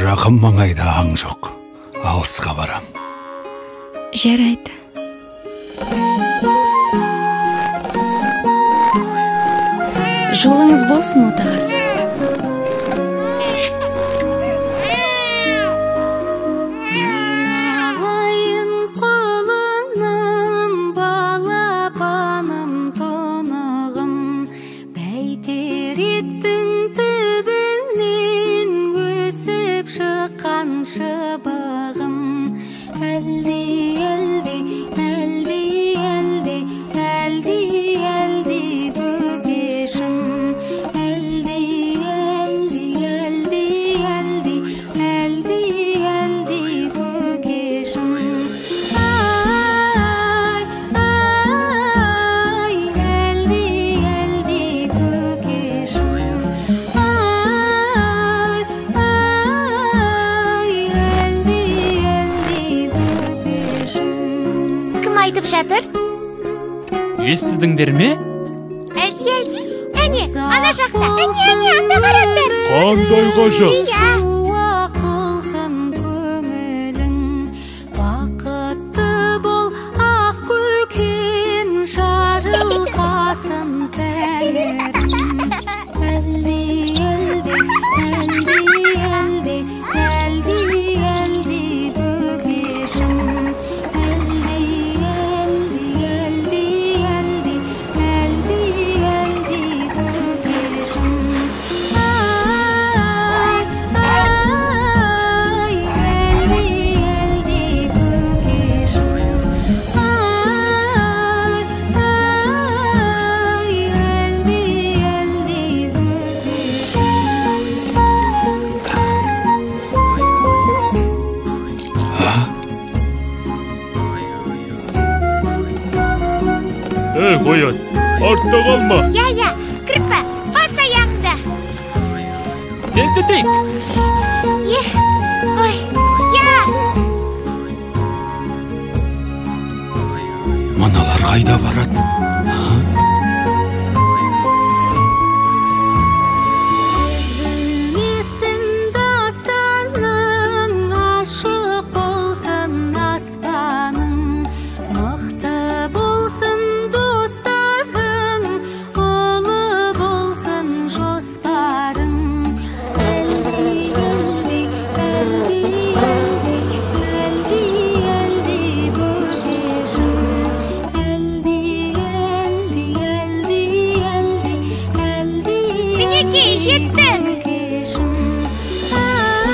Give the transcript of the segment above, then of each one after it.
Жақын маңайда аң жоқ. Алысқа барам. Жарайды. Жолыңыз болсын, отағасы. Айналайын құлыным, балапаным, тұнығым, бәйтеректің түбінен өсіп шыққан шыбығым. Әлди, әлди, әлди, әлди, әлди, әлди бөпешім. Әлди, әлди, әлди, әлди, әлди, әлди көкешім. Ай, ай, әлди, әлди көкешім. Ай, ай, әлди, әлди бөпешім. Кім айтып жатыр? Естідіңдер ме? Әлди, әлди. Әне, ана жақта. Әне, әне, анда қараңдар. Қандай ғажап! Иә. Шуақ болсын көңілің, бақытты бол, ақ көкем, жарылқасын тәңірім. Әлди, әлди, әлди, әлди, әлди, әлди бөпешім. Әлди, әлди, әлди, әлди, әлди, әлди көкешім. Ай, ай, әлди, әлди көкешім. Ай, ай, әлди, әлди бөпешім. Ей, қоян, артта қалма. Иә, иә, кірпі, бас аяғыңды. Тездетейік. Е, ой, иә. Мыналар қайда барады? Үзілмесін дастаның, ашық болсын аспаның, мықты болсын достарың, ұлы болсын жоспарың. Әлди, әлди, әлди, әлди, әлди, әлди бөпешім. Әлди, әлди, әлди, әлди, әлди, Мінекей, жеттік. көкешім. Ай,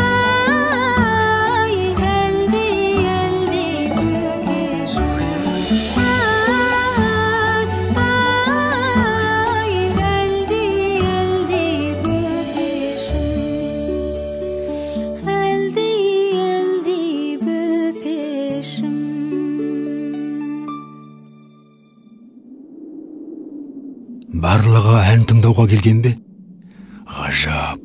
ай, әлди, әлди көкешім. Ай, ай, әлди, әлди бөпешім. Әлди, әлди бөпешім. Барлығы ән тыңдауға келген бе? Ғажап.